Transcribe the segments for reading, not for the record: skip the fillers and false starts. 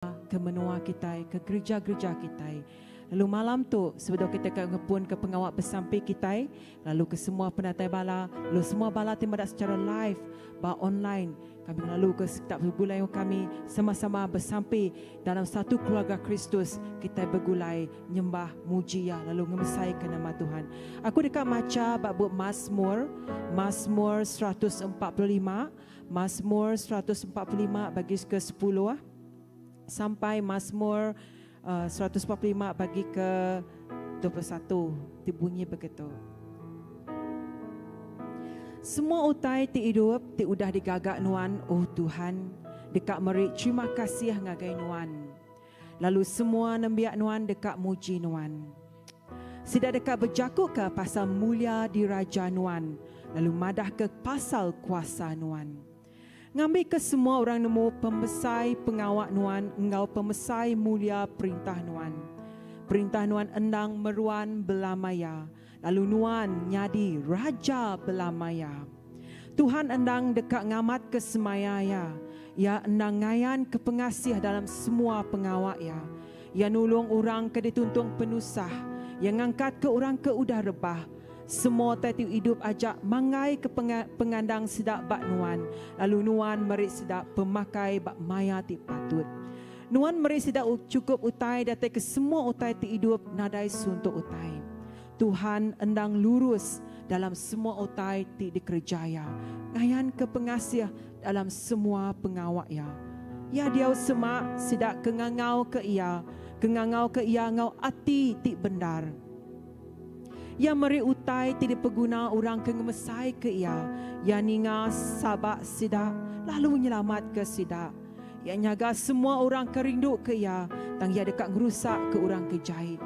Ke menua kitai, ke gerija-gerija kitai. Lalu malam tu, sebedau kitai ka ngepunka pengawa besampi kitai, lalu ke semua penatai bala, lalu semua bala ti meda secara live ba online, kami ngelaluka sekeda begulai enggau kami sama-sama besampi dalam satu keluarga Kristus, kitai begulai nyembah, muji Iya lalu ngemesaika nama Tuhan. Aku deka macha ba bup Masmur, Masmur 145, Masmur 145 bagi ke sepuluh sampai Masmur 145 bagi ke 21 ti bunyi begitu. Semua utai ti idup ti udah digaga Nuan, O Tuhan, deka meri terima kasih ngagai Nuan. Lalu semua nembiak Nuan deka muji Nuan. Sida deka bejakuka pasal mulia diraja Nuan lalu madahka pasal kuasa Nuan. Ngambika semua orang nemu pemesai pengawa Nuan enggau pemesai mulia perintah Nuan. Perintah Nuan endang meruan belama iya, lalu Nuan nyadi Raja belama iya. Tuhan endang deka ngamatka semaya Iya. Iya endang ngayanka pengasih dalam semua pengawa Iya. Iya nulung orang ke dituntung penusah. Iya ngangkatka orang ke udah rebah. Semua utai ti idup aja manggaika pengandang sida ba Nuan, lalu Nuan meri sida pemakai ba maya ti patut. Nuan meri sida chukup utai datai ke semua utai ti idup nadai suntuk utai. Tuhan endang lurus dalam semua utai ti dikereja Iya, ngayanka pengasih dalam semua pengawa Iya. Iya diau semak sida ke ngangauka Iya, ke ngangauka Iya enggau ati ti bendar. Iya meri utai ti dipeguna orang ke ngemesaika Iya. Iya ninga sabak sida lalu nyelamatka sida. Iya nyaga semua orang ke rinduka Iya, tang Iya deka ngerusakka orang ke jai.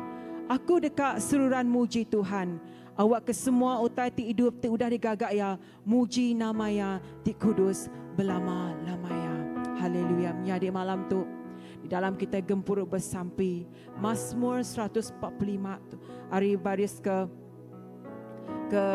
Aku deka seruran muji Tuhan. Awakka semua utai ti idup ti udah digaga Iya muji nama Iya ti kudus belama-lama iya. Haleluya. Menyadi malam tu, di dalam kitai gempuru besampi, Masmur 145 tu ari baris ke ke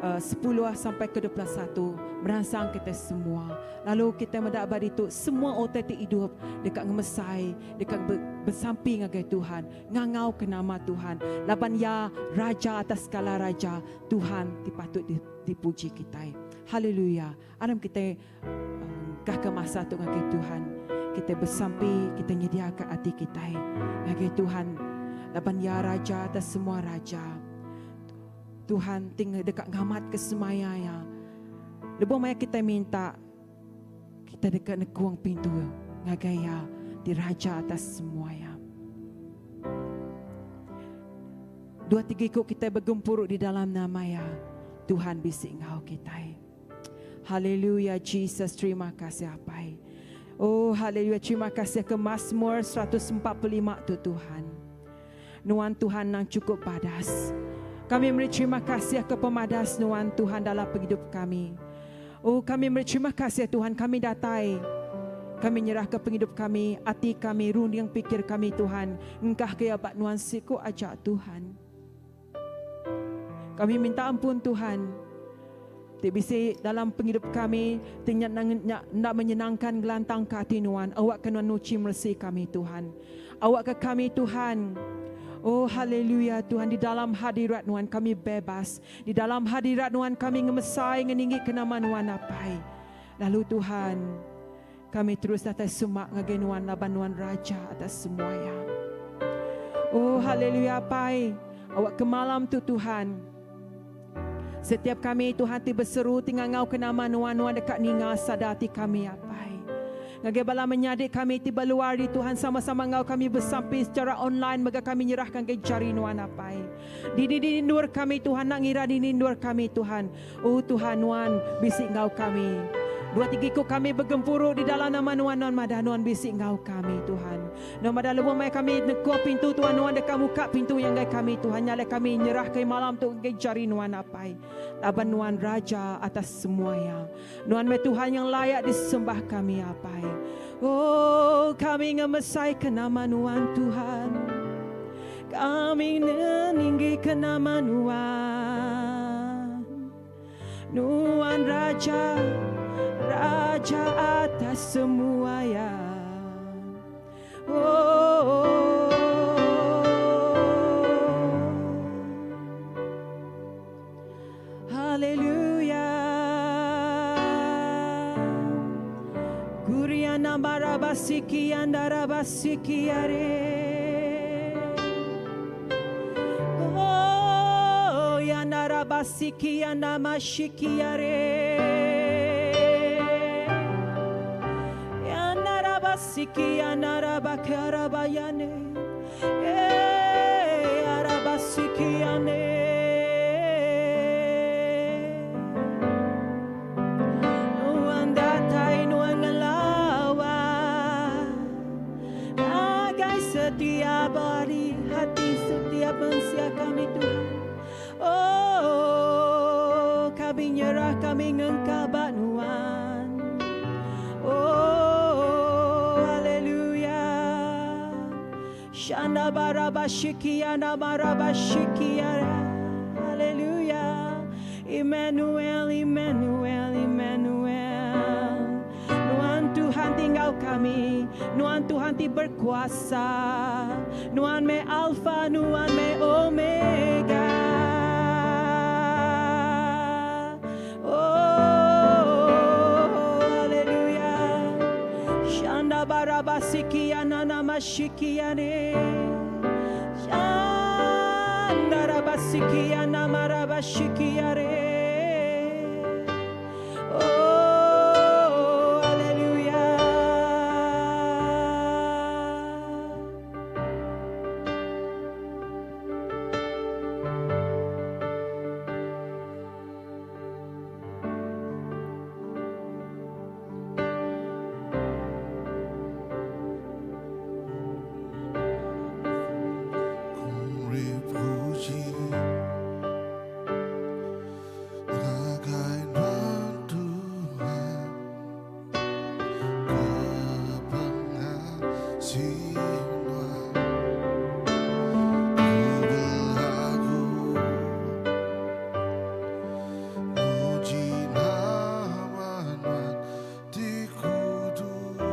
10 sampai ke 21 meransang kitai semua. Lalu kitai meda ba ditu semua utai ti idup deka ngemesai, deka besampi ngagai Tuhan, ngangauka nama Tuhan laban Iya Raja atas segala raja, Tuhan ti patut dipuji kitai. Haleluya. Aram kitai engkahka masa tu ngagai Tuhan. Kitai besampi, kitai nyediaka ati kitai ngagai Tuhan laban Iya Raja atas semua raja. Tuhan ti deka ngamatka semaya Iya. Lebuh maya kitai minta, kitai deka nekung pintu ngagai Iya ti Raja atas semua iya. Dua tiga iku kitai begempuru di dalam nama Iya, Tuhan bisi enggau kitai. Haleluya Jesus terima kasih apai. Oh haleluya terima kasih ke Mazmur 145 tu Tuhan. Nuan Tuhan nang cukup badas. Kami meri terima kasih ke pemadas Nuan Tuhan dalam penghidup kami. Oh kami meri terima kasih Tuhan kami datai. Kami nyerah ke penghidup kami, ati kami, runding pikir kami Tuhan. Engkah ke ya ba Nuan siku aja Tuhan. Kami minta ampun Tuhan ti bisi dalam pengidup kami ti nya enda menyenangkan ngelantangka ati Nuan. Awakka Nuan nuchi meresi kami Tuhan. Awakka kami Tuhan Oh haleluya Tuhan di dalam hadirat Nuan kami bebas. Di dalam hadirat Nuan kami ngemesai ngeninggika nama Nuan Apai. Lalu Tuhan Kami terus datai semak ngagai Nuan laban Nuan Raja atas semua iya. Oh haleluya Apai, awak ke malam tu Tuhan. Setiap kami Tuhan ti beseru ti ngangau ke nama Nuan, Nuan deka ninga sada ati kami Apai. Ngagai bala menyadi kami ti ba luar di Tuhan sama-sama enggau kami besampi secara online mega kami nyerahka ngagai jari Nuan Apai. Dini dini endur kami Tuhan enda ngira dini endur kami Tuhan. O Tuhan Nuan bisi enggau kami. Dua tiga iku kami begempuru di dalam nama Nuan Nuan madah Nuan bisi enggau kami Tuhan. Nuan madah lebuh maya kami nekuh pintu Tuhan Nuan deka muka pintu nya ngagai kami Tuhan. Nya alai kami nyerahka malam tu ngagai jari Nuan Apai. Laban Nuan Raja atas semua iya. Nuan meh Tuhan yang layak disembah kami Apai. Oh kami ngemesaika nama Nuan Tuhan. Kami neninggi ke nama Nuan. Nuan Raja, Raja atas semua ya. Yandarabasikiare. Oh, yandarabasiki yandamashikiare. Yandarabasiki yandarabakarabayane. Eh, arabasikiane. Nuan datai nuan ngelawa Agai setiap hari hati setiap mensia kami Tuhan. Oh, kami nyerah kami ngengkabat nuan. Oh, haleluya. Shanda barabashikia na barabashikia. Haleluya. Emmanuel, Emmanuel, Emmanuel. Nuan Tuhan tinggal kami, Nuan Tuhan ti berkuasa. Nuan me Alfa, Nuan me Omega. Oh, haleluya. Shanda barabasikia nana mashikia ne. Shanda rabasikia namarabashikia re. Oh, haleluya. Ku puji ngagai Nuan Tuhan ke pengasih Nuan ku belagu muji nama Nuan ti kudus.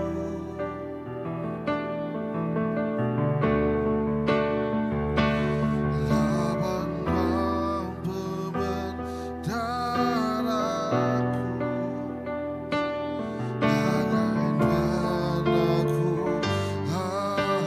Laban Nuan pemendar aku, ngagai Nuan aku arap.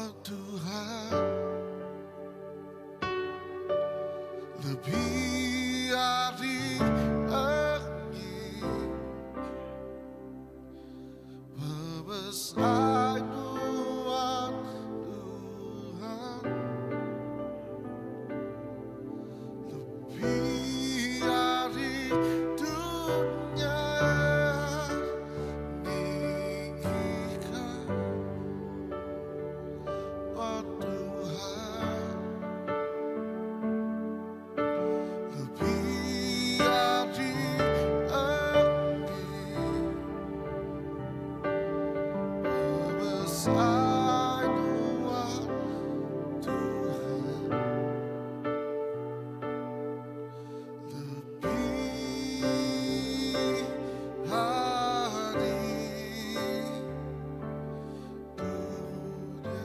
Nuan Tuhan Lebih ari enggi Pemesai Nuan Tuhan Lebih ari dunya Ninggika Nuan Tuhan Lebih ari enggi Pemesai Nuan Tuhan Lebih ari dunya.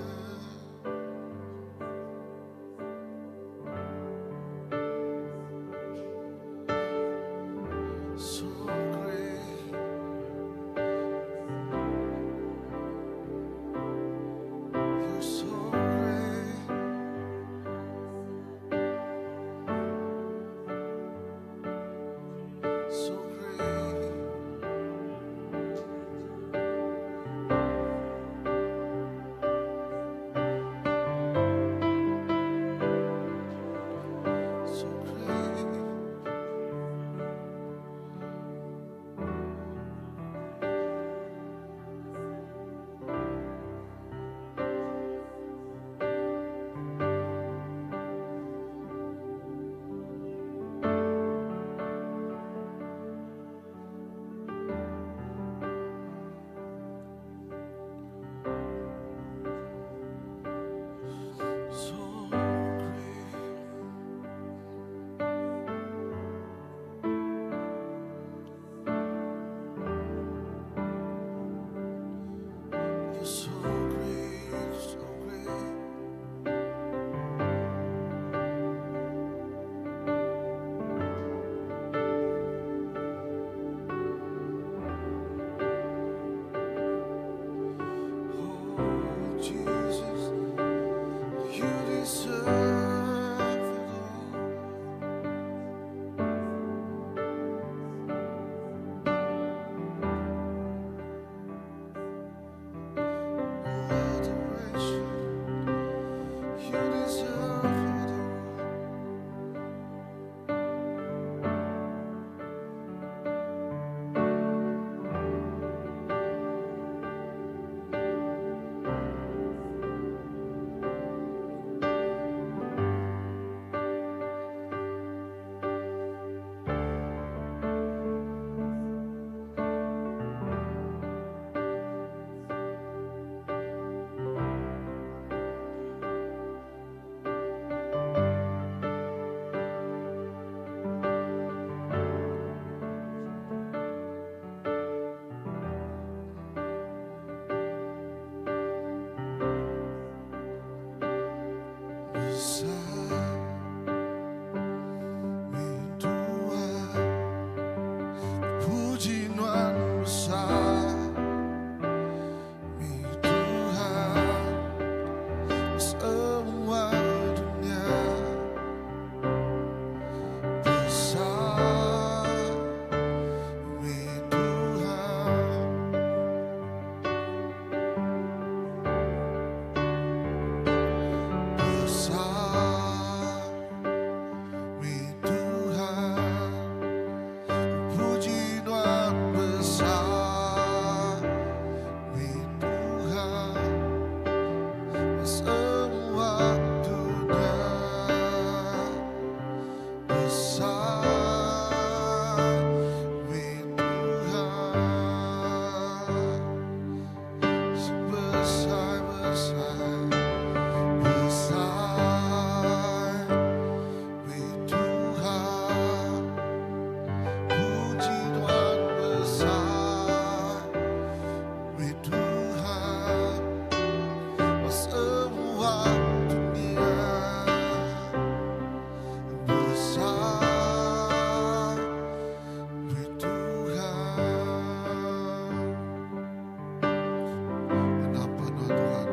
So great, you're so great. So great. So great. So great. You're so great, so great. Oh, Jesus, you deserve it all. Adoration, you deserve it all. Besar Tuhan, puji Nuan besar Tuhan, semua dunia besar Tuhan. Besar Tuhan, puji Nuan besar Tuhan, semua dunia besar Tuhan, besar besar besar Tuhan, puji Tuhan besar Tuhan, semua dunia besar Tuhan. Kenapa Tuhan?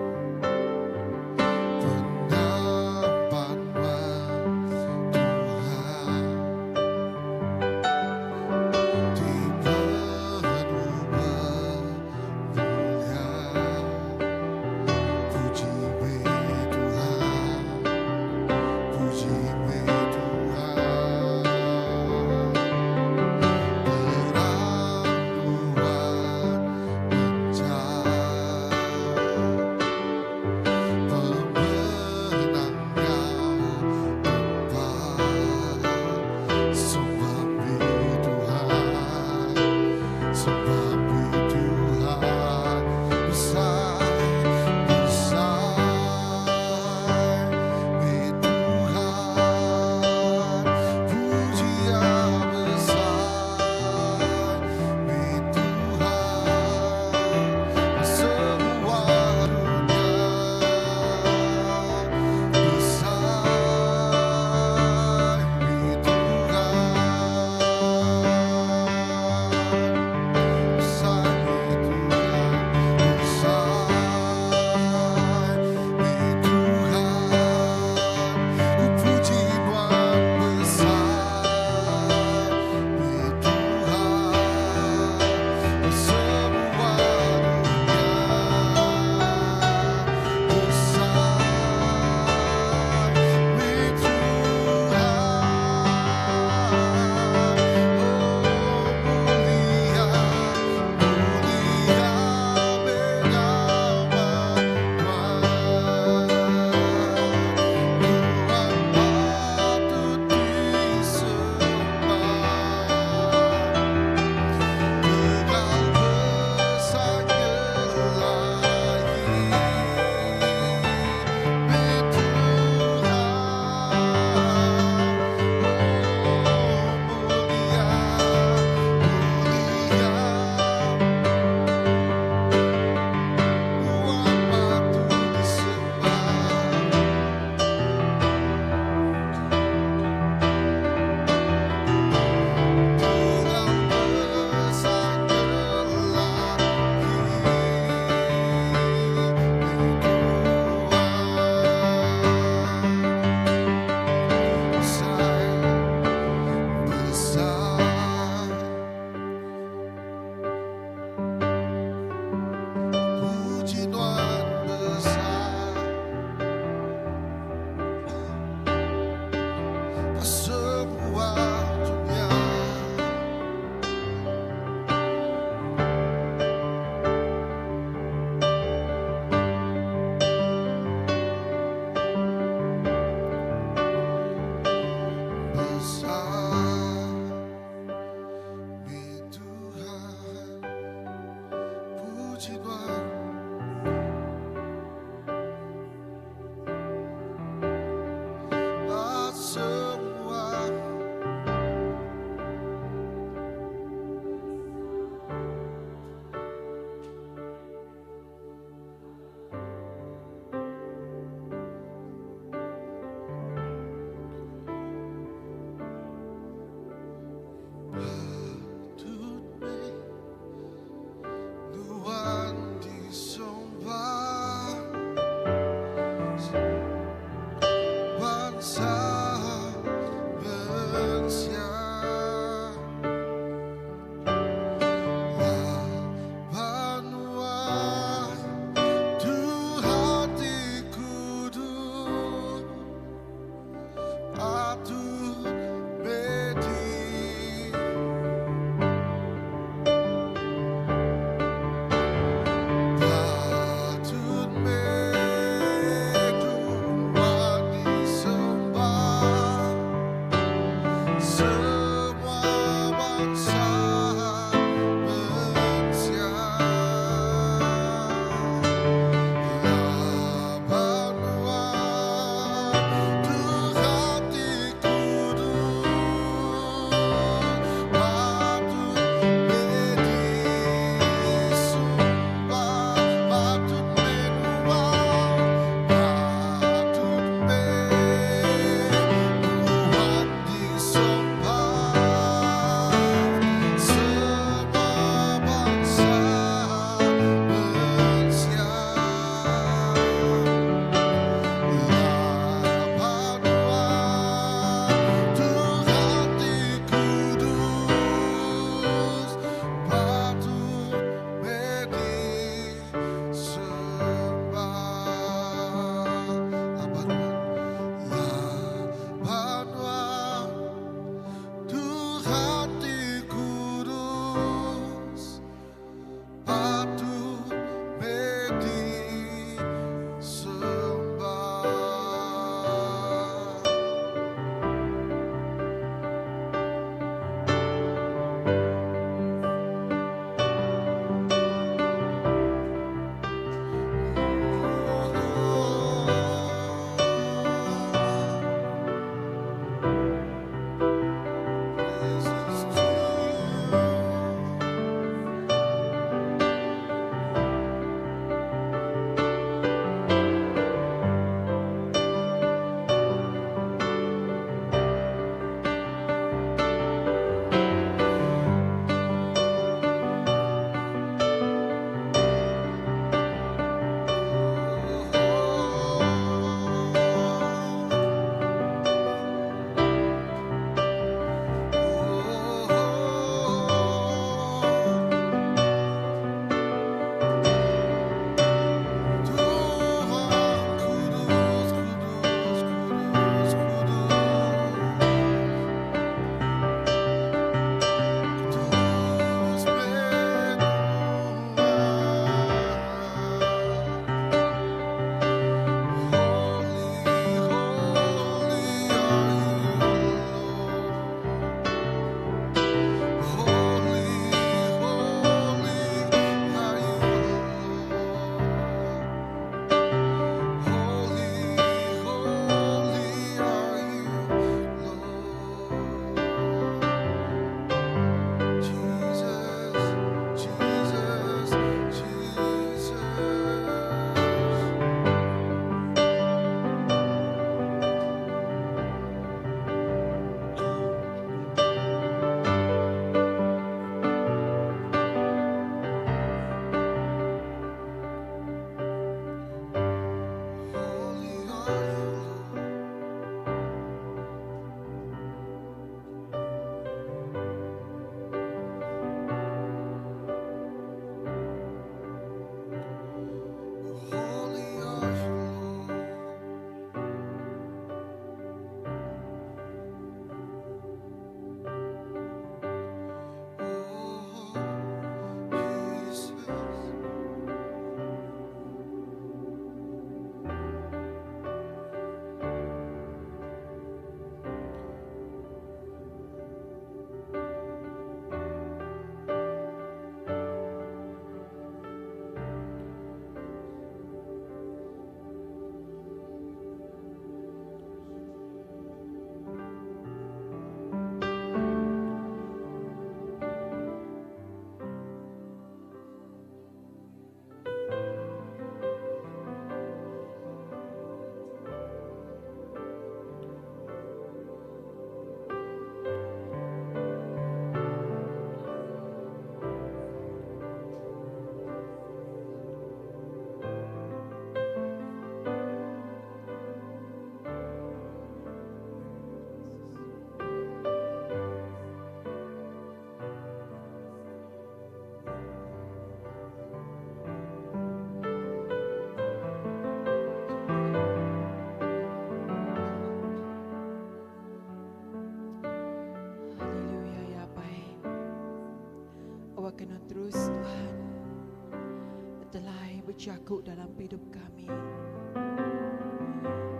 bejaku dalam pengidup kami.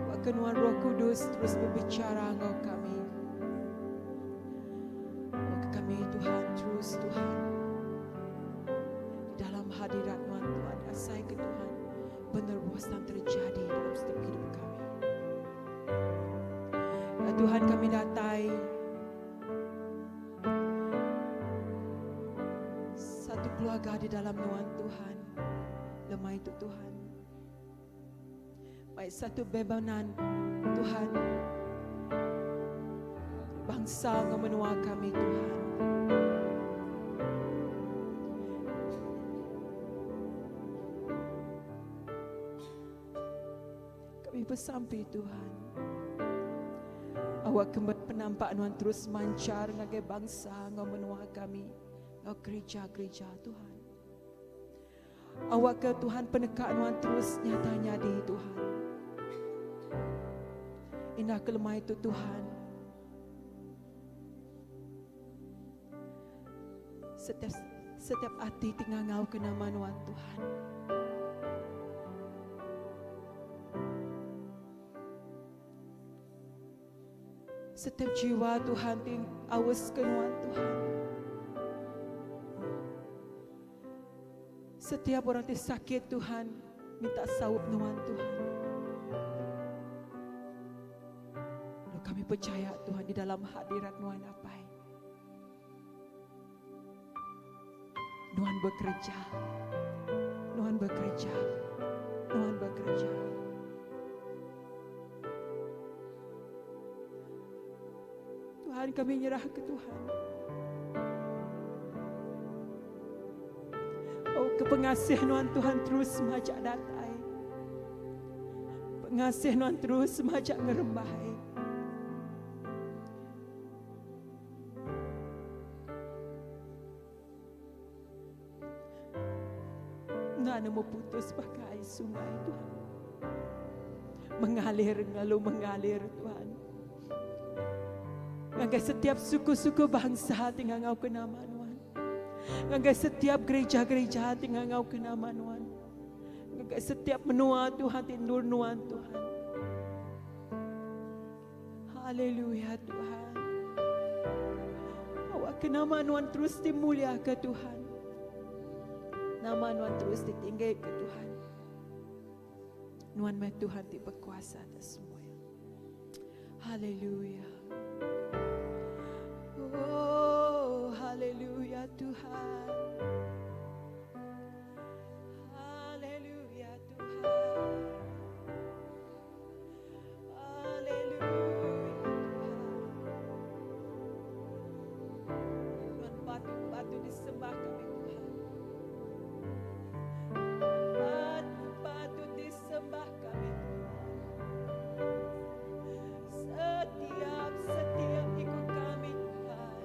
Awakka nuan Roh Kudus terus bebicara enggau kami. Awakka kami Tuhan terus Tuhan di dalam hadirat nuan Tuhan asai ke Tuhan penerobosan terjadi dalam setiap hidup kami. Ya Tuhan kami datai Satu keluarga di dalam nuan Tuhan. Lemai itu Tuhan. Baik satu bebanan Tuhan. Bangsa enggau menua kami Tuhan. Kami besampi Tuhan. Awak ke penampak nuan terus manchar ngagai bangsa enggau menua kami enggau gereja-gereja Tuhan. Awak ke Tuhan peneka nuan terus nyata nyadi Tuhan. Indah ke lemai tu Tuhan. Setiap setiap ati ti ngangau ke nama nuan Tuhan. Setiap jiwa Tuhan ti aus ke nuan Tuhan. Setiap orang ti sakit Tuhan minta saup nuan Tuhan. Lalu kami percaya Tuhan di dalam hadirat nuan Apai. Nuan bekerja. Nuan bekerja. Nuan bekerja. Tuhan kami nyerah ke Tuhan. Oh ke pengasih nuan Tuhan terus majak datai. Pengasih nuan terus majak ngerembai. Enda nemu putus baka ai sungai Tuhan. Mengalir lalu mengalir Tuhan. Ngagai setiap suku-suku bangsa ti ngangau ke nama Nuan. Ngagai setiap gereja-gereja ti ngangau ke nama Nuan. Ngagai setiap menua Tuhan ti endur Nuan Tuhan. Haleluya Tuhan. Awak ke nama Nuan terus dimulia ke Tuhan. Nama Nuan terus ditinggi ke Tuhan. Nuan meh Tuhan ti berkuasa atas semua. Haleluya. Oh, haleluya Tuhan. Haleluya Tuhan. Tuhan patut-patut disembah kami Tuhan. Patut-patut disembah kami Tuhan. Setiap setiap ikut kami Tuhan.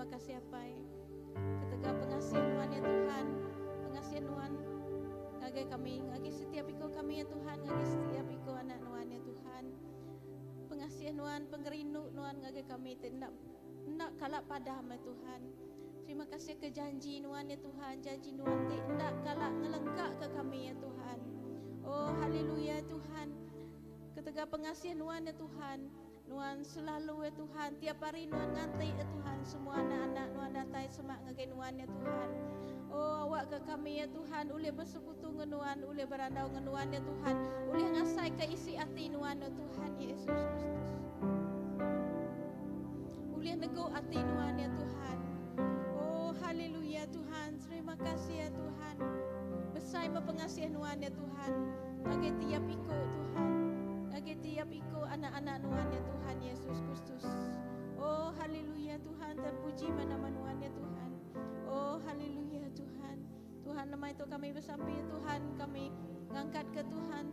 Terima kasih Apai. Ketegal pengasih Nuan ya Tuhan. Pengasih Nuan ngagai kami, ngagai setiap iko kami ya Tuhan, ngagai setiap iko anak Nuan ya Tuhan. Pengasih Nuan, pengerindu Nuan ngagai kami ti enda enda kala padam ya Tuhan. Terima kasih ke janji Nuan ya Tuhan, janji Nuan ti enda kala ngelengka ke kami ya Tuhan. Oh haleluya Tuhan. Ketegal pengasih Nuan ya Tuhan, Nuan selalu ya Tuhan, tiap hari Nuan nganti ya Tuhan semua anak-anak Nuan datai semak ngagai Nuan ya Tuhan. Oh awak ke kami ya Tuhan ulih bersekutu dengan Nuan, ulih berandau dengan Nuan ya Tuhan, ulih ngasai ke isi ati Nuan ya Tuhan Yesus Kristus. Ulih negu ati Nuan ya Tuhan. Oh haleluya Tuhan, terima kasih ya Tuhan. Besai meh pengasih Nuan ya Tuhan. Ngagai tiap iku Tuhan. Ngagai tiap iku anak-anak Nuan ya Tuhan Yesus Kristus. Oh haleluya Tuhan, terpuji meh nama Nuan ya Tuhan. Oh haleluya Tuhan. Tuhan lemai tu kami besampi ya Tuhan, kami ngangkat ke Tuhan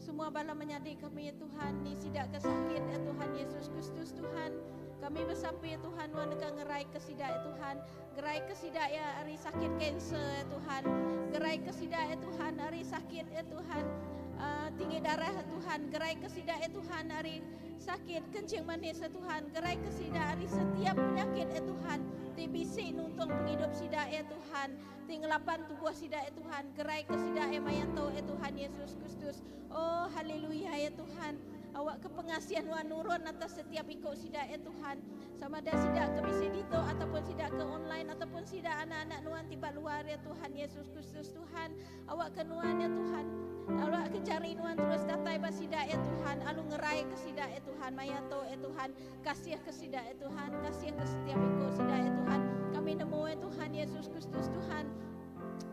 semua bala menyadi kami ya Tuhan ni sida ke sakit ya Tuhan Yesus Kristus Tuhan. Kami besampi ya Tuhan nuan deka ngerai ke sida ya Tuhan. Gerai ke sida ya ari sakit kanser ya Tuhan. Gerai ke sida ya Tuhan ari sakit ya Tuhan. Uh, tinggi darah ya Tuhan. Gerai ke sida ya Tuhan ari sakit kencing manis ya Tuhan. Gerai ke sida ari setiap penyakit ya Tuhan. Ti bisi nuntung pengidup sida ya Tuhan. Ti ngelaban tubuh sida ya Tuhan. Gerai ke sida ya maya tu ya Tuhan Yesus Kristus. Oh haleluya ya Tuhan. Awak ke pengasih nuan nurun atas setiap iko sida ya Tuhan. Sama ada sida ke bisi ditu ataupun sida ke online ataupun sida anak-anak nuan ti ba luar ya Tuhan Yesus Kristus Tuhan. Awak ke nuan ya Tuhan. Awak ke jari nuan terus datai ba sida ya Tuhan. Alu ngerai ke sida ya Tuhan. Maya tu ya Tuhan. Kasih ke sida ya Tuhan. Kasih ke setiap iko sida ya Tuhan. Kami nemu ya Tuhan Yesus Kristus Tuhan.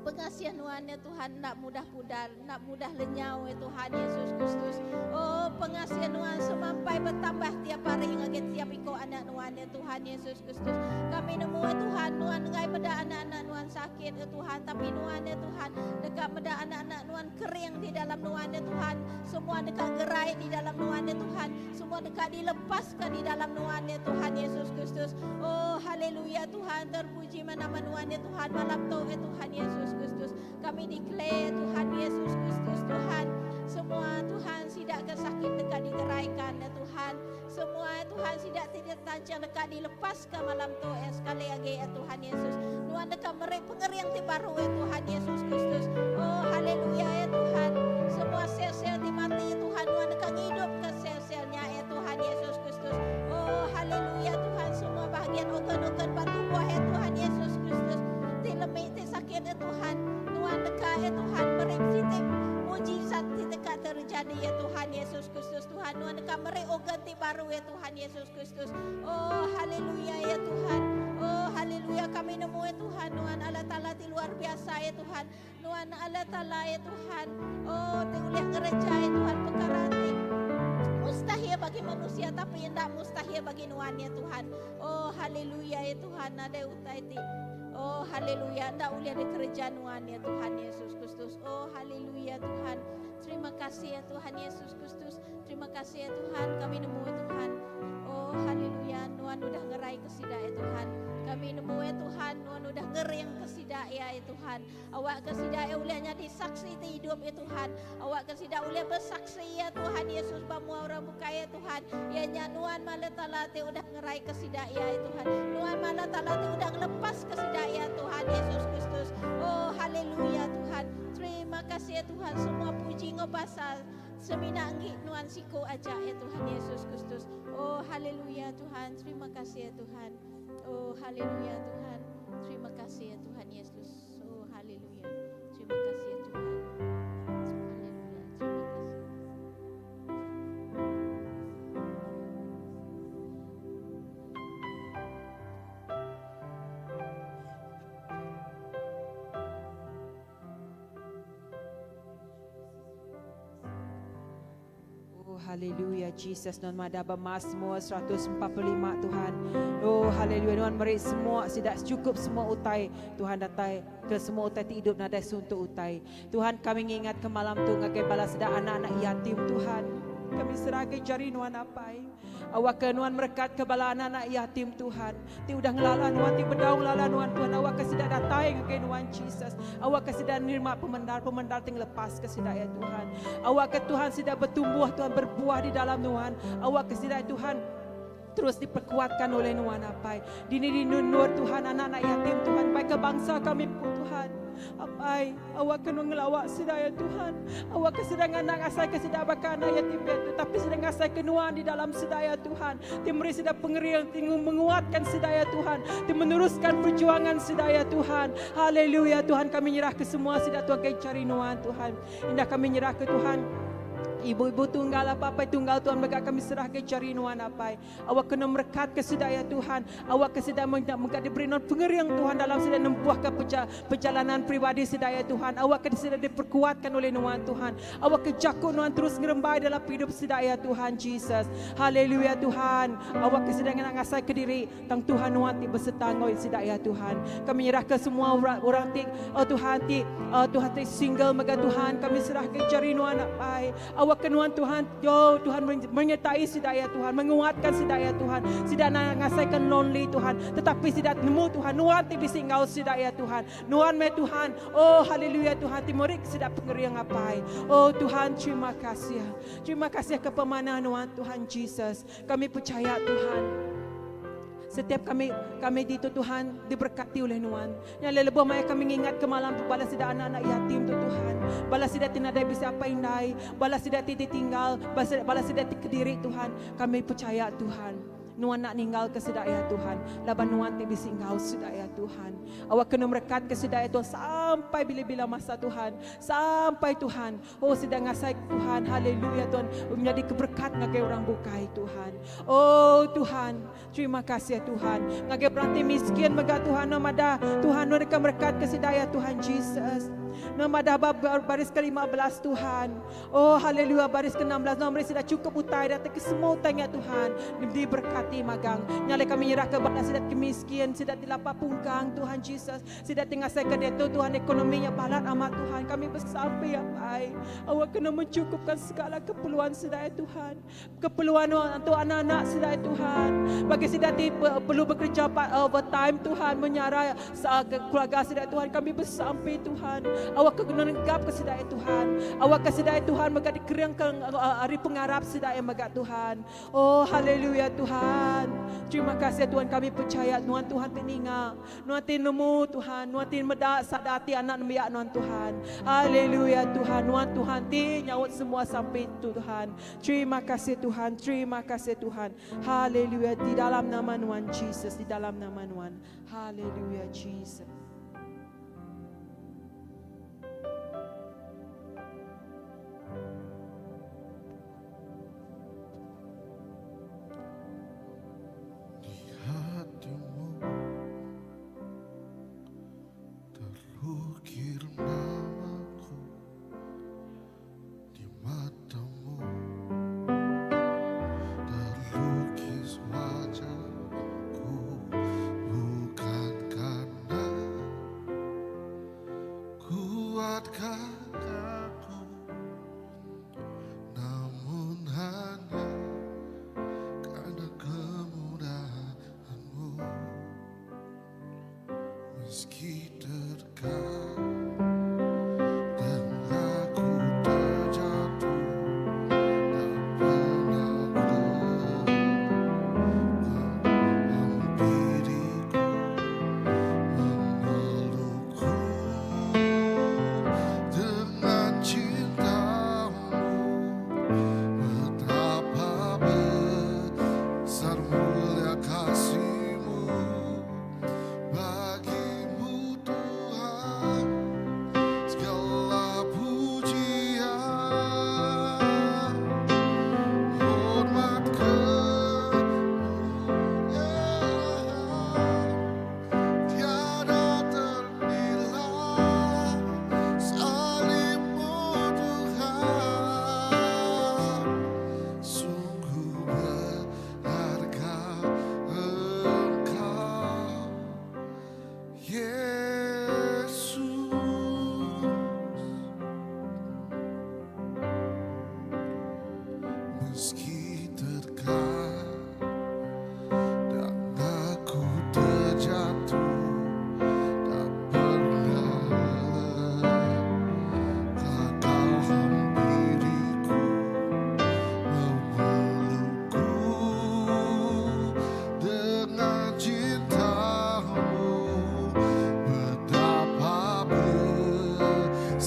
Pengasih nuan ya Tuhan enda mudah pudar, enda mudah lenyau ya Tuhan Yesus Kristus. Oh pengasih nuan semampai bertambah tiap hari ngagai tiap iko anak nuan ya Tuhan Yesus Kristus. Kami nemu ya Tuhan nuan enggai meda anak-anak nuan sakit ya Tuhan, tapi nuan ya Tuhan deka meda anak-anak nuan kering di dalam nuan ya Tuhan. Semua deka gerai di dalam nuan ya Tuhan. Semua deka dilepaska di dalam nuan ya Tuhan Yesus Kristus. Oh haleluya Tuhan terpuji meh nama nuan ya Tuhan malam tu ya Tuhan Yesus Kristus. Kami declare Tuhan Yesus Kristus Tuhan semua Tuhan sida ke sakit deka digeraikan ya Tuhan. Semua ya Tuhan sida ti ditanchang deka dilepaska malam tu ya sekali agi ya Tuhan Yesus. Nuan deka meri pengering ti baru ya Tuhan Yesus Kristus. Oh haleluya ya Tuhan. Semua sel-sel ti mati ya Tuhan nuan deka ngidupka sel-sel nya ya Tuhan Yesus Kristus. Oh haleluya Tuhan semua bahagian organ-organ ba tubuh ya Tuhan Yesus Kristus ti lemi ti sakit ya Tuhan nuan deka ya Tuhan meri siti mujizat ti deka terjadi ya Tuhan Yesus Kristus Tuhan nuan deka meri organ ti baru ya Tuhan Yesus Kristus. Oh haleluya ya Tuhan. Oh haleluya kami nemu ya Tuhan nuan Allah Taala ti luar biasa ya Tuhan. Nuan Allah Taala ya Tuhan. Oh ti ulih ngereja ya Tuhan pekara ti mustahil bagi manusia tapi enda mustahil bagi nuan ya Tuhan. Oh haleluya ya Tuhan nadai utai ti Oh haleluya enda ulih dikereja nuan ya Tuhan Yesus Kristus. Oh haleluya Tuhan. Terima kasih ya Tuhan Yesus Kristus. Terima kasih ya Tuhan kami nemu ya Tuhan. Oh haleluya nuan udah ngerai ke sida ya Tuhan. Kami nemu ya Tuhan nuan udah ngering ke sida ya ya Tuhan. Awak ke sida ya ulih nyadi saksi ti idup ya Tuhan. Awak ke sida ulih besaksi ya Tuhan Yesus ba mua orang bukai ya Tuhan. Iya nya nuan mala Taala ti udah ngerai ke sida ya ya Tuhan. Nuan mala Taala ti udah ngelepas ke sida ya Tuhan Yesus Kristus. Oh haleluya Tuhan. Terima kasih ya Tuhan semua puji enggau basa semina enggi nuan siku aja ya Tuhan Yesus Kristus. Oh haleluya Tuhan. Terima kasih ya Tuhan. Oh haleluya Tuhan. Terima kasih ya Tuhan Yesus. Oh haleluya. Terima kasih ya Tuhan. Haleluya. Terima kasih. Oh haleluya Jesus nuan madah ba Mazmur 145 Tuhan. Oh haleluya nuan meri semua sida cukup semua utai Tuhan datai ke semua utai ti idup nadai suntuk utai. Tuhan kami ngingat ke malam tu ngagai bala sida anak-anak yatim Tuhan. Kami seragai jari Nuan Apai. Awakka Nuan merekatka bala anak-anak yatim Tuhan ti udah ngelala Nuan ti bedau ngelala Nuan Tuhan. Awakka sida datai ngagai Nuan Jesus. Awakka sida nerima pemendar-pemendar ti ngelepaska sida ya Tuhan. Awakka Tuhan sida betumbuh Tuhan berbuah di dalam Nuan. Awakka sida ya Tuhan terus diperkuatkan oleh Nuan Apai. Dini di nur Tuhan anak-anak yatim Tuhan baik ke bangsa kami pun Tuhan. Apai, awak kena ngelawak sida ya Tuhan. Awak ke sedang anak ngasai ke sida baka anak yatim piatu tapi sedang ngasai ke nuan di dalam sida ya Tuhan. Ti meri sida pengering, ti menguatkan sida ya Tuhan, ti meneruskan perjuangan sida ya Tuhan. Haleluya Tuhan kami nyerah ke semua sida Tuhan ke cari nuan Tuhan. Indah kami nyerah ke Tuhan. Ibu-ibu tunggal apa apai tunggal Tuhan mega kami serah ke cari nuan apai. Awak kena merekat ke sida ya Tuhan. Awak ke sida mega diberi nuan pengering Tuhan dalam sida nempuh ke perjalanan pribadi sida ya Tuhan. Awak ke sida diperkuatkan oleh nuan Tuhan. Awak ke jaku nuan terus ngerembai dalam hidup sida ya Tuhan Jesus. Haleluya Tuhan. Awak ke sida ngena ngasai ke diri tang Tuhan nuan ti beserta enggau sida ya Tuhan. Kami nyerah ke semua orang, orang ti oh Tuhan ti oh Tuhan ti single mega Tuhan kami serah ke jari nuan apai. Awak ke nuan Tuhan Yo Tuhan menyertai sida ya Tuhan, menguatkan sida ya Tuhan. Sida ngasaikan lonely Tuhan, tetapi sida nemu Tuhan, nuan ti bisi enggau sida ya Tuhan. Nuan meh Tuhan. Oh haleluya Tuhan ti meri sida pengering apai. Oh Tuhan terima kasih. Terima kasih ke pemanah nuan Tuhan Jesus. Kami percaya Tuhan. Setiap kami kami ditu Tuhan diberkati oleh Nuan. Nya alai lebuh maya kami ngingat ke malam tu bala sida anak-anak yatim tu Tuhan. Bala sida ti nadai bisi apai indai, bala sida ti ditinggal, bala sida ti kediri Tuhan. Kami pechaya Tuhan. Nuan enda ninggal ke sida iya Tuhan laban Nuan ti bisi enggau sida iya Tuhan. Awak kena merekat ke sida iya Tuhan sampai bila-bila masa Tuhan. Sampai Tuhan. Oh sida ngasai Tuhan haleluya Tuhan menyadi ke berkat ngagai orang bukai Tuhan. Oh Tuhan terima kasih Tuhan ngagai orang ti miskin mega Tuhan nuan madah Tuhan nuan deka merekat ke sida ya Tuhan Jesus. Nuan madah ba baris ke 15 Tuhan. Oh haleluya baris ke 16 nuan meri sida cukup utai datai ke semua utai nya Tuhan diberkati magang. Nya alai kami nyerah ke bala sida ti miskin sida ti lapar pungkang Tuhan Jesus. Sida ti ngasaika diatu Tuhan ekonomi nya balat amat Tuhan kami besampi apai awak kena mencukupkan segala keperluan sida ya Tuhan keperluan untuk anak-anak sida ya Tuhan bagi sida ti perlu bekerja overtime Tuhan menyara keluarga sida Tuhan kami besampi Tuhan awak ke kena negap ke sida ya Tuhan awak ke sida ya Tuhan mega dikeringka ari pengarap sida ya mega Tuhan Oh haleluya Tuhan terima kasih Tuhan kami percaya nuan Tuhan ti ninga Nuan ti nemu Tuhan, nuan ti meda sada ati anak nembiak nuan Tuhan. Haleluya Tuhan, nuan Tuhan ti nyaut semua sampi tu Tuhan. Terima kasih Tuhan, terima kasih Tuhan. Haleluya di dalam nama nuan Jesus, di dalam nama nuan. Haleluya Jesus. Di hatimu terukir namaku Di matamu terlukis wajahku Bukan karena kuat kataku Namun hanya karena kemudahanmu Meski terkadang aku terjatuh Tak pernah kau menghampiriku Memelukku dengan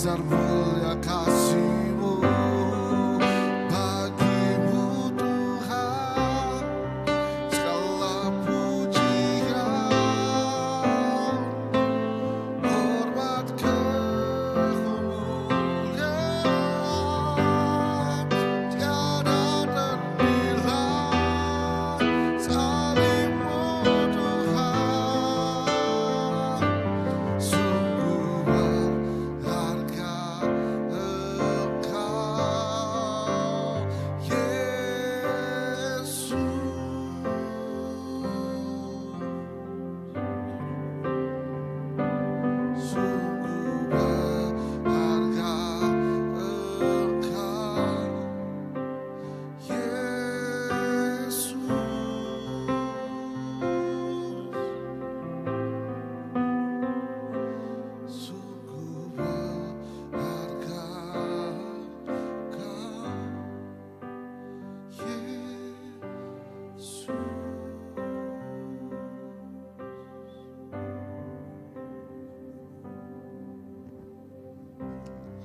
Besar mulia kasihmu Bagimu Tuhan Segala pujian Hormat kemuliaan Tiada ternilai Salibmu Tuhan Sungguh berharga Engkau Yesus. Sungguh berharga Engkau Yesus. Sungguh berharga Engkau Yesus.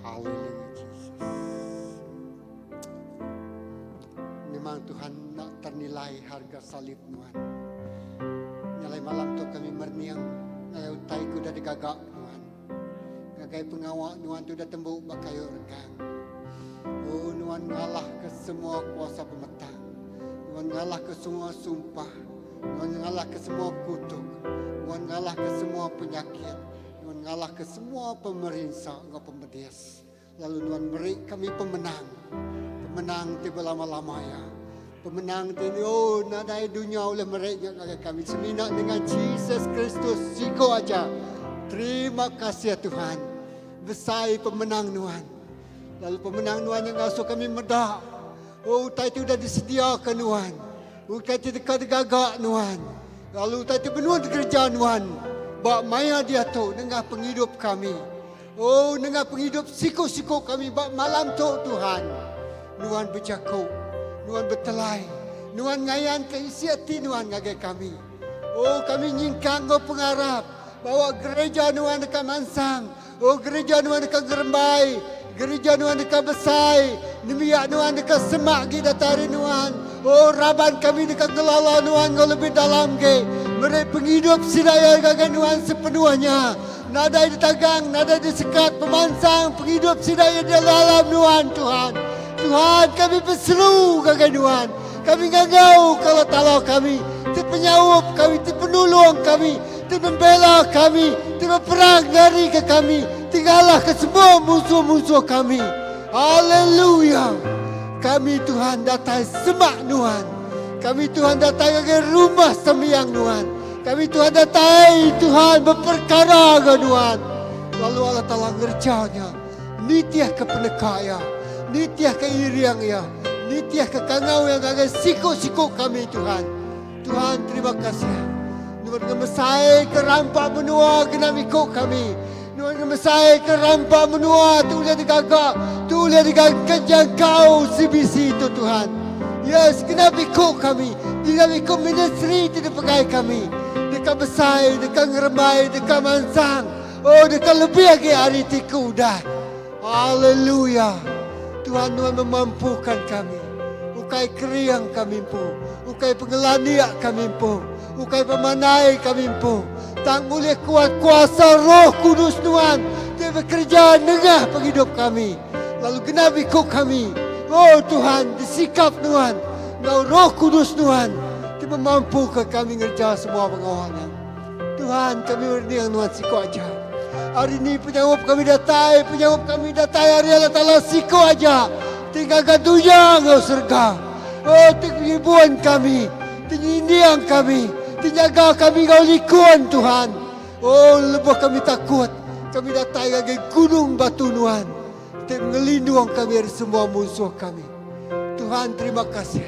Hallelujah Jesus. Memang Tuhan nak ternilai harga salib Tuhan. Nyalai malam tu kami merniang ngalai utai ku udah digaga Tuhan. Ngagai pengawa Nuan tu udah tembu ba kayu regang. Oh Nuan ngalah ke semua kuasa pemetang. Nuan ngalah ke semua sumpah. Nuan ngalah ke semua kutuk. Nuan ngalah ke semua penyakit. Nuan ngalah ke semua pemerinsa enggau pemedis. Lalu Nuan meri kami pemenang. Pemenang ti belama-lama ya. Pemenang ti oh nadai dunya ulih meri nya ngagai kami semina dengan Jesus Kristus siko aja. Terima kasih Tuhan. Besai pemenang Nuan. Lalu pemenang Nuan nya ngasuh kami meda. Oh utai ti udah disediaka Nuan. Utai ti deka digaga Nuan. Lalu utai ti benung dikereja Nuan ba maya diatu nengah pengidup kami. Oh nengah pengidup siku-siku kami ba malam tu Tuhan. Nuan bejaku, Nuan betelai, Nuan ngayanka isi ati Nuan ngagai kami. Oh kami nyingkang enggau pengarap bawa gereja Nuan deka mansang. Oh gereja Nuan deka ngerembai, gereja Nuan deka besai, nembiak Nuan deka semak agi datai ari Nuan. Oh raban kami deka ngelala Nuan enggau lebih dalam agi, meri pengidup sida iya ngagai Nuan sepenuhnya. Nadai ditagang, nadai disekat pemansang pengidup sida iya di dalam Nuan, Tuhan. Tuhan, kami beseru ngagai Nuan. Kami ngangau ke Allah Taala kami, ti penyaup kami, ti penulung kami, ti membela kami, ti beperang ngarika kami, ti ngalahka semua munsuh-munsuh kami. Haleluya! Kami Tuhan datai semak Nuan. Kami Tuhan datai ngagai rumah sembiang Nuan. Kami Tuhan datai Tuhan beperkara enggau Nuan. Lalu Allah Taala ngereja nya nitihka peneka Iya, nitihka iring Iya, nitihka kangau Iya ngagai siku-siku kami Tuhan. Tuhan terima kasih. Nuan ngemesaika rampa menua genap iku kami. Nuan ngemesaika rampa menua tu ulih digaga, tu ulih digaga jangkau CBC tu Tuhan. Yes, genap iku kami, genap iku ministri ti dipegai kami. Deka besai, deka ngerembai, deka mansang. Oh, deka lebih agi ari ti ke udah. Haleluya. Tuhan nuan memampukan kami. Ukai kering kami empu, ukai pengelandik kami empu, ukai pemanai kami empu. Tang ulih kuat kuasa Roh Kudus nuan ti bekereja nengah pengidup kami. Lalu genap iku kami. Oh Tuhan, disikap nuan enggau Roh Kudus nuan ti memampuka kami ngereja semua pengawa nya. Tuhan kami merening nuan siko aja. Ari ni penyaup kami datai, penyaup kami datai ari Allah Taala siko aja. Ti ngaga dunya enggau serega. Oh ti ngibun kami, ti nyinding kami, ti nyaga kami enggau likun Tuhan. Oh lebuh kami takut, kami datai ngagai gunung batu nuan ti ngelindung kami ari semua munsuh kami. Tuhan terima kasih.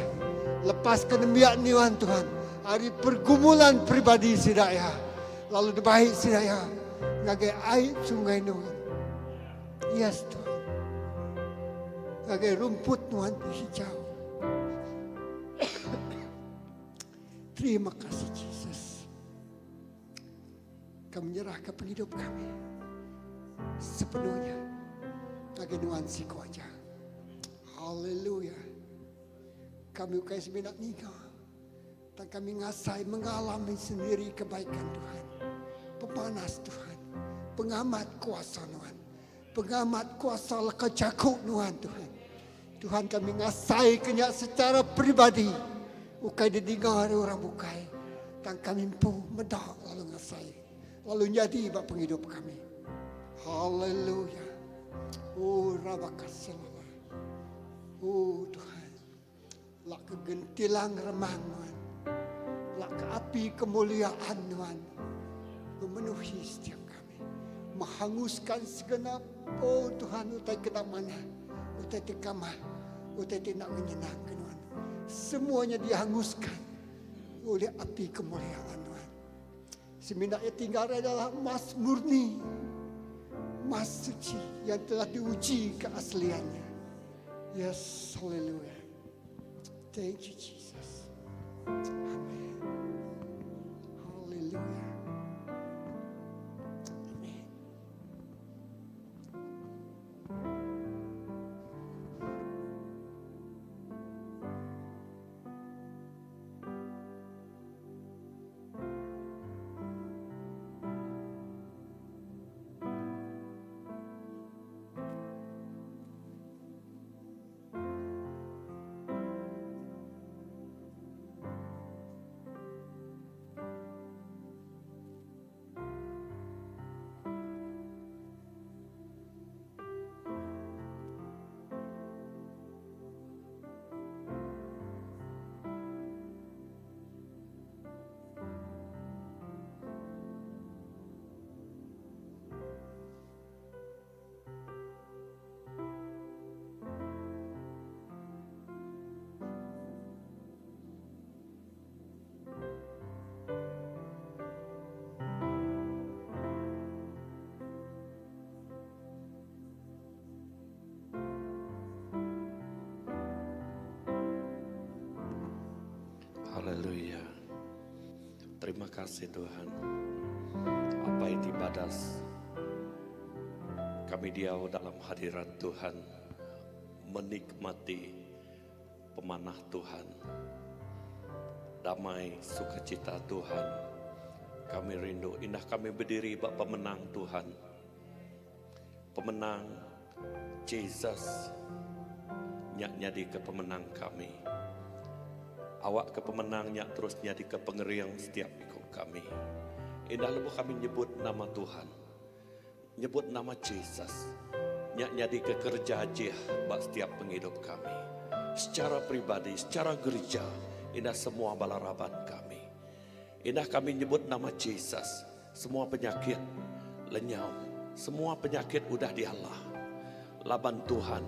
Lepaska nembiak nuan Tuhan. Ari pergumulan peribadi sida iya, lalu dibai sida iya ngagai ai sungai nuan. Yes, Tuhan. Ngagai rumput nuan ti hijau. Terima kasih Jesus. Kami menyerahkan penghidup kami sepenuhnya. Ngagai nuan siku aja. Haleluya. Kami ukai semina ninga. Tang kami ngasai mengalami sendiri kebaikan Tuhan. Pemanas Tuhan. Pengamat kuasa Nuan. Pengamat kuasa leka jaku Nuan Tuhan. Tuhan kami ngasai ke nya secara peribadi. Ukai didinga ari orang bukai. Tang kami empu meda lalu ngasai. Lalu nyadi ba pengidup kami. Haleluya. Oh rabakaselala. Oh Tuhan. Lak ke gentilang remang Nuan. Lak ke api kemuliaan Nuan memenuhi setiap kami. Menghanguskan segenap, oh Tuhan, utai kena manah, utai ti kamah, utai ti enda ngenyenangka Nuan. Semuanya dihanguskan oleh api kemuliaan Nuan. Semina ia tinggal adalah emas murni, emas suci yang telah diuji keasliannya. Yes, hallelujah. Thank you, Jesus. Amen. Hallelujah. Amen. Haleluya. Terima kasih Tuhan. Apai ti badas. Kami diau dalam hadirat Tuhan menikmati pemanah Tuhan. Damai sukacita Tuhan. Kami rindu indah kami bediri ba pemenang Tuhan. Pemenang Jesus nya nyadika pemenang kami. Awakka pemenang nya terus nyadika pengering setiap iku kami. Indah lebuh kami nyebut nama Tuhan, nyebut nama Jesus, nya nyadika kereja ajih ba setiap pengidup kami. Secara peribadi, secara gerija, indah semua bala raban kami. Indah kami nyebut nama Jesus, semua penyakit lenyau, semua penyakit udah dialah. Laban Tuhan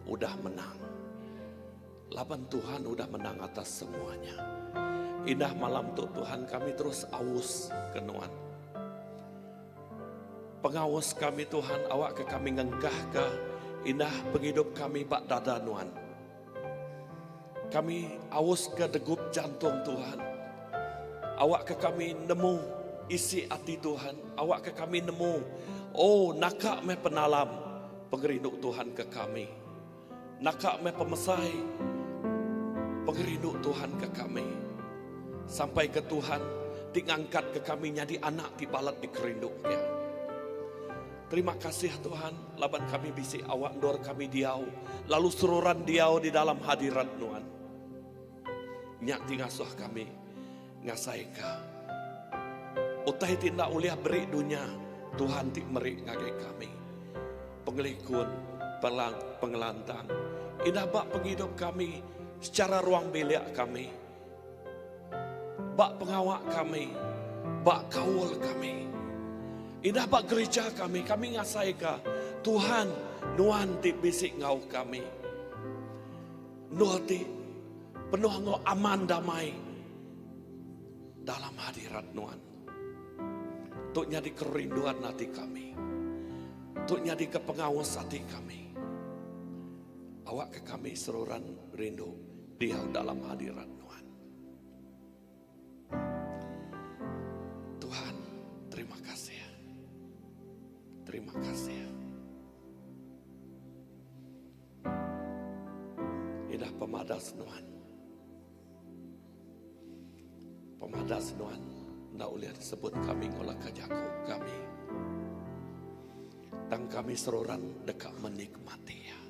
udah menang. Laban Tuhan udah menang atas semuanya. Indah malam tu Tuhan kami terus aus ke nuan. Pengaus kami Tuhan awak ke kami ngengkah ke indah pengidup kami ba dada nuan. Kami aus ke degup jantung Tuhan. Awakka kami nemu isi ati Tuhan. Awakka kami nemu, oh naka meh penalam pengerindu Tuhan ke kami. Naka meh pemesai pengerindu Tuhan ke kami. Sampai ke Tuhan ti ngangkatka kami nyadi anak ti balat dikerindu Iya. Terima kasih Tuhan laban kami bisi awak endur kami diau lalu seruran diau di dalam hadirat Nuan. Nya ti ngasuh kami ngasaika utai ti enda ulih beri dunya Tuhan ti meri ngagai kami. Pengelikun, pelang, pengelantang indah ba pengidup kami secara ruang bilik kami. Ba pengawa kami, ba kaul kami. Indah ba gerija kami, kami ngasaika Tuhan nuan ti bisi enggau kami. Endur ti penuh enggau aman damai dalam hadirat nuan. Tu nyadi kerinduan ati kami. Tu nyadi ke pengaus ati kami. Awakka kami seruran rindu diau dalam hadirat Nuan. Tuhan, terima kasih. Terima kasih. Indah pemadas nuan. Pemadas nuan enda ulih disebut kami enggau leka jaku kami. Tang kami seruran deka menikmati iya.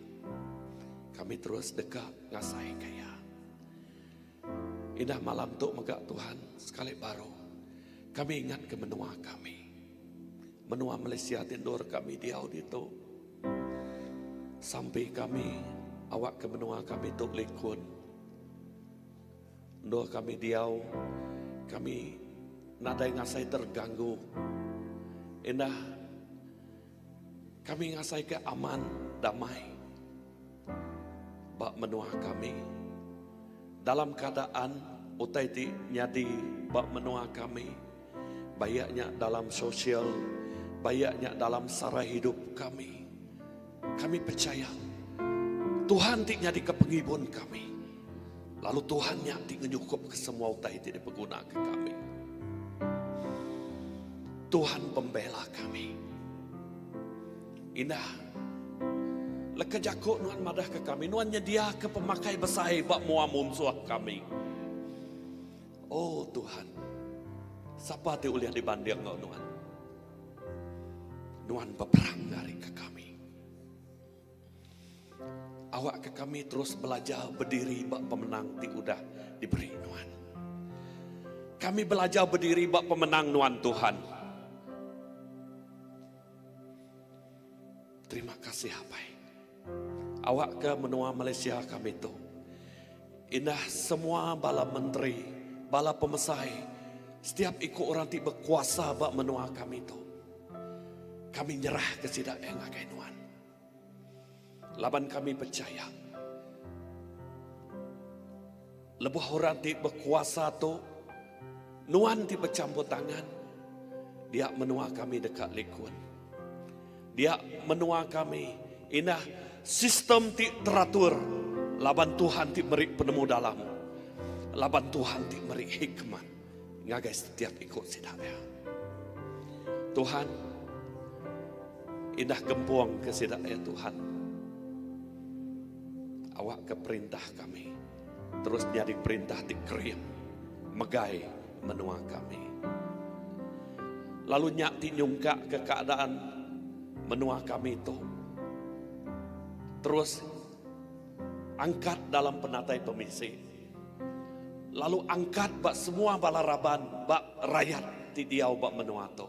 Kami terus deka ngasaika iya. Indah malam tu mega Tuhan sekali baru kami ingatka menua kami. Menua Malaysia ti endur kami diau ditu. Sampi kami awakka menua kami tu likun. Endur kami diau, kami nadai ngasai terganggu. Indah kami ngasaika aman damai ba menua kami. Dalam keadaan utai ti nyadi ba menua kami, bayak nya dalam sosial, bayak nya dalam sara hidup kami. Kami pechaya Tuhan ti nyadika pengibun kami, lalu Tuhan nya ti ngenyukupka semua utai ti dipegunaka kami. Tuhan pembela kami. Indah leka jaku nuan madahka kami, nuan nyediaka pemakai besai ba mua munsuh kami. Oh Tuhan, sapa ti ulih dibanding enggau nuan? Nuan beperang ngarika kami. Awakka kami terus belajar bediri ba pemenang ti udah diberi Nuan. Kami belajar bediri ba pemenang Nuan Tuhan. Terima kasih Apai. Awakka menua Malaysia kami tu indah semua bala menteri, bala pemesai, setiap iku orang ti bekuasa ba menua kami tu. Kami nyerahka sida iya ngagai Nuan. Laban kami pechaya lebuh orang ti bekuasa tu Nuan ti bechampur tangan dia menua kami deka likun. Dia menua kami indah sistem ti teratur laban Tuhan ti meri penemu dalam, laban Tuhan ti meri hikmat ngagai setiap iku sida iya. Tuhan indah gempung ke sida iya Tuhan. Awakka perintah kami terus nyadi perintah ti kering megai menua kami. Lalu nya ti nyungkakka keadaan menua kami tu terus angkat dalam penatai pemisi lalu angkat ba semua bala raban ba rayat ti diau ba menua tu.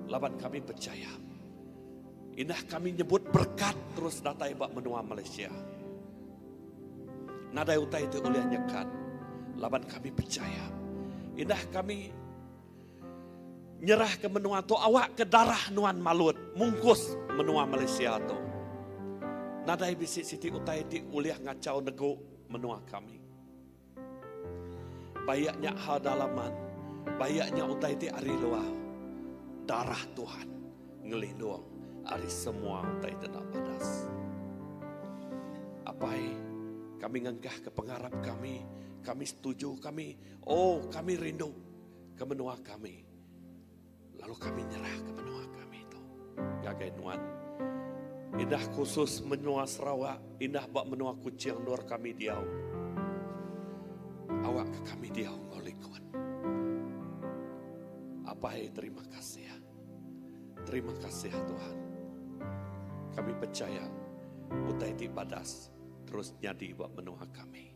Laban kami pechaya indah kami nyebut berekat terus datai ba menua Malaysia. Nadai utai ti ulih nyekat laban kami pechaya. Indah kami nyerahka menua tu awakka darah nuan malut mungkus menua Malaysia tu. Nadai bisi siti utai ti ulih ngachau negu menua kami. Bayak nya hal dalaman, bayak nya utai ti ari luar. Darah Tuhan ngelindung ari semua utai ti enda badas. Apai, kami ngengkahka pengarap kami, kami setuju, kami oh kami rindu ke menua kami. Lalu kami nyerahka menua kami tu ngagai nuan. Indah khusus menua Sarawak, indah ba menua Kuching endur kami diau. Awakka kami diau enggau likun. Apai terima kasih. Terima kasih Tuhan. Kami percaya utai ti badas terus nyadi ba menua kami.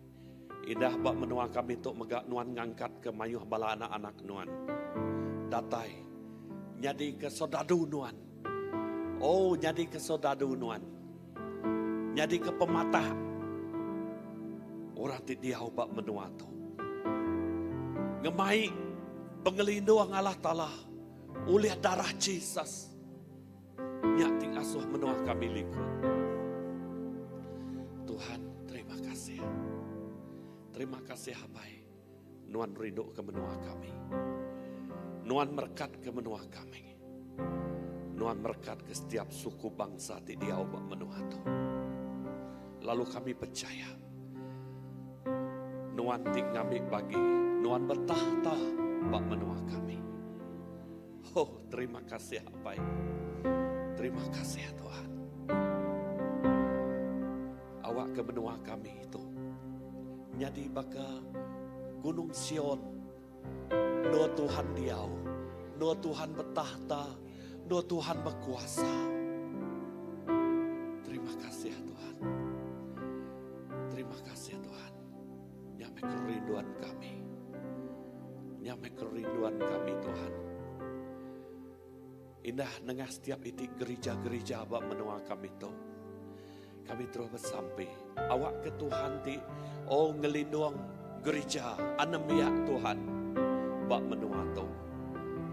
Indah ba menua kami tu mega nuan ngangkatka mayuh bala anak-anak nuan datai nyadika soldadu nuan. Oh, nyadika soldadu nuan. Nyadika pematah orang ti diau ba menua tu. Ngemai pengelindung Allah Taala ulih darah Jesus. Nya ti ngasuh menua kami likun. Tuhan, terima kasih. Terima kasih Apai. Nuan rindu ke menua kami. Nuan merekat ke menua kami. Nuan merekat ke setiap suku bangsa ti diau ba menua tu. Lalu kami percaya Nuan ti ngambi bagi, Nuan betahta ba menua kami. Oh, terima kasih Apai. Terima kasih Tuhan. Awak. Awakka menua kami tu nyadi baka Gunung Sion endur Tuhan diau, endur Tuhan betahta, endur Tuhan bekuasa. Terima kasih Tuhan. Terima kasih Tuhan. Nya meh kerinduan kami. Nya meh kerinduan kami Tuhan. Indah nengah setiap iti gerija-gerija ba menua kami tu. Kami terus besampi. Awak ke Tuhan ti oh ngelindung gerija anembiak Tuhan ba menua tu.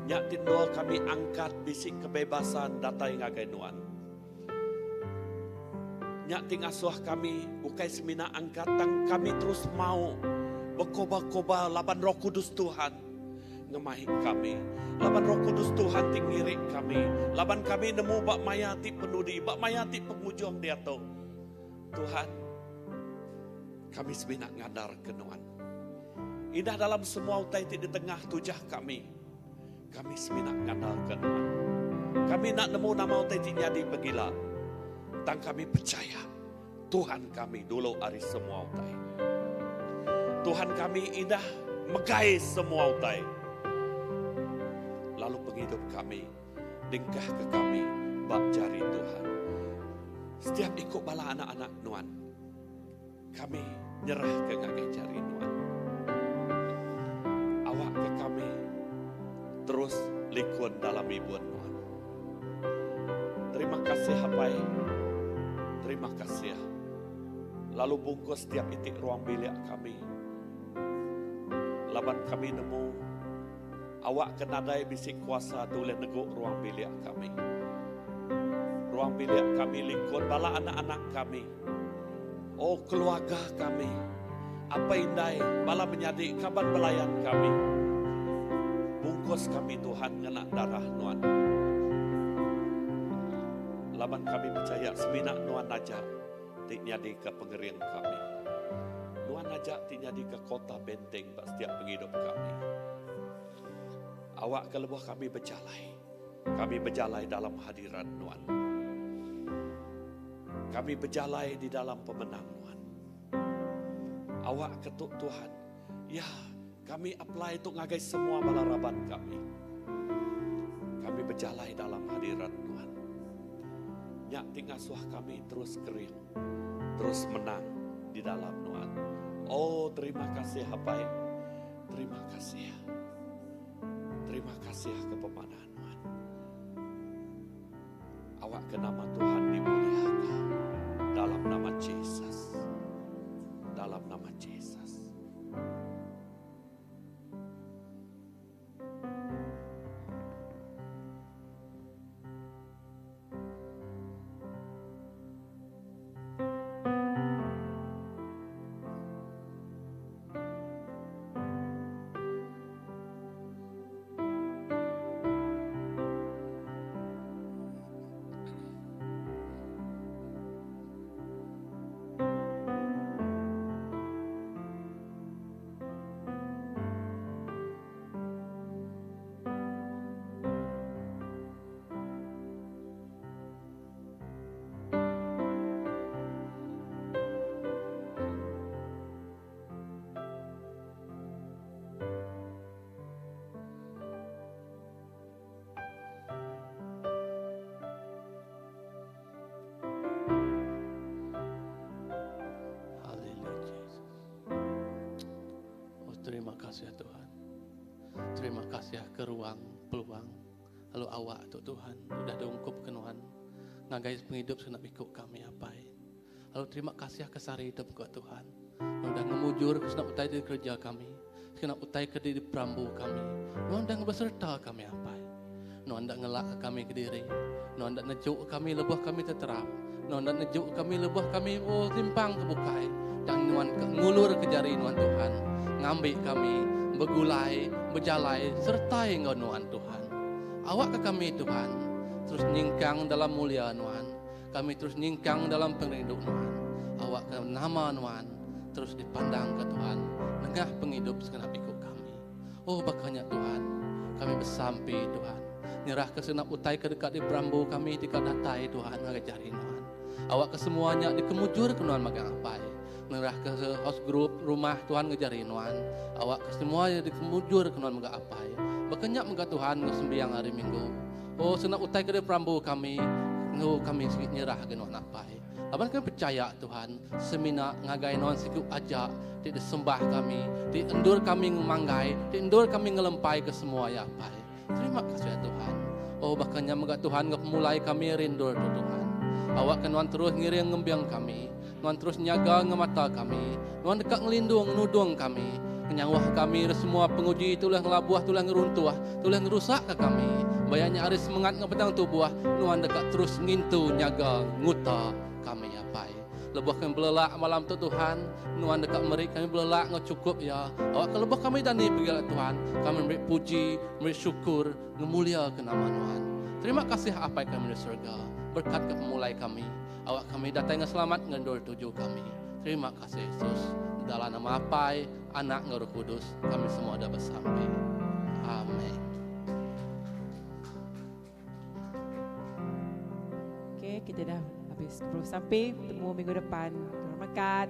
Nya ti endur kami angkat bisi kebebasan datai ngagai nuan. Nya ti ngasuh kami ukai semina angkat tang kami terus mau bekoba-koba laban Roh Kudus Tuhan ngemai kami. Laban Roh Kudus Tuhan ti ngiring kami. Laban kami nemu ba maya ti penudi, ba maya ti pengujung diatu. Tuhan, kami semina ngandar ke Nuan. Indah dalam semua utai ti ditengah tujah kami, kami semina ngandar ke Nuan. Kami enda nemu nama utai ti nyadi pegila, tang kami pechaya Tuhan kami dulu ari semua utai. Tuhan kami indah megai semua utai. Lalu pengidup kami dengkahka kami ba jari Tuhan. Setiap iku bala anak-anak Nuan, kami nyerahka ngagai jari Nuan. Awakka kami terus likun dalam ibun Nuan. Terima kasih Apai. Terima kasih. Lalu bungkus tiap iti ruang bilik kami. Laban kami nemu awak ke nadai bisi kuasa tu ulih negu ruang bilik kami. Ruang bilik kami likun bala anak-anak kami. Oh keluarga kami. Apai indai, bala menyadi kaban belayan kami. Bungkus kami Tuhan ngena darah Nuan. Laban kami pechaya semina Nuan aja ti nyadika pengering kami. Nuan aja ti nyadika kota benteng ba setiap pengidup kami. Awakka lebuh kami bejalai, kami bejalai dalam hadirat Nuan. Kami bejalai di dalam pemenang Nuan. Awak ke tu Tuhan. Ya, kami apply tu ngagai semua bala raban kami. Kami bejalai dalam hadirat Tuhan. Nya ti ngasuh kami terus kering, terus menang di dalam Tuhan. Oh, terima kasih Apai. Terima kasih. Terima kasih ke pemanah Tuhan. Awak ke nama Tuhan dimuliakan dalam nama Jesus. Dalam nama Jesus. Haleluya Jesus. Oh terima kasih Tuhan. Terima kasih ke ruang peluang lalu awak tu Tuhan udah diungkup ke Nuan ngagai pengidup senap ikut kami apai. Lalu terima kasih ke sehari itu buka Tuhan. Nuan udah ngemujur ke senap utai di kerja kami. Senap utai ke di perambu kami. Nuan udah beserta kami apai. Nuan enda ngelak ke kami kediri. Nuan enda nejuk kami lebuh kami teterap. Nuan enda nejuk kami lebuh kami oh limpang ke bukai. Tang Nuan ke ngulur ke jari Nuan Tuhan. Ngambi kami begulai, bejalai sertai enggau Nuan Tuhan. Awak ke kami Tuhan terus nyingkang dalam mulia Nuan. Kami terus nyingkang dalam pengerindu Nuan. Awak ke nama Nuan terus dipandang ke Tuhan nengah pengidup segenap iku kami. Oh baka nya Tuhan, kami besampi Tuhan. Nyerah ke senap utai ke deka diperambu kami ti ka datai Tuhan ngagai jari Nuan. Awak ke semua nya dikemujur ke nuan magang apai. Ngerah ke house group rumah Tuhan ngejari nuan. Awak ke semua ya dikemujur ke nuan mega apai. Baka nya mega Tuhan ngau sembiang hari minggu. Oh sena utai ke perambu kami ngau kami sikit nyerah ke nuan apai. Laban kami percaya Tuhan semina ngagai nuan siku aja ti disembah kami, ti endur kami ngemanggai, ti endur kami ngelempai ke semua ya apai. Terima kasih ya Tuhan. Oh bakanya mega Tuhan ngau pemulai kami rindur tu Tuhan. Awak ke nuan terus ngiring ngembiang kami. Nuan terus nyaga ngemata kami. Nuan dekat ngelindung nudung kami. Kenyawah kami dari semua penguji tulah ngelabuh tulah ngeruntuh tulah ngerusak ke kami. Bayarnya hari semangat ngepetang tubuh nuan dekat terus ngintu nyaga nguta kami apai. Lebuh kami belelak malam tu Tuhan, nuan dekat meri kami belelak ngau cukup ya. Awak ke lebuh kami dani pergi Tuhan, kami beri puji, beri syukur, ngemulia ke nama nuan. Terima kasih apai kami di surga. Berkat ke pemulai kami. Awak kami datang dengan selamat ngendur tuju kami. Terima kasih Yesus. Dalam nama Apai, Anak, dan Roh Kudus, kami semua ada bersama. Amin. Okey, kita dah habis. Sampai bertemu minggu depan. Tuhan berkat.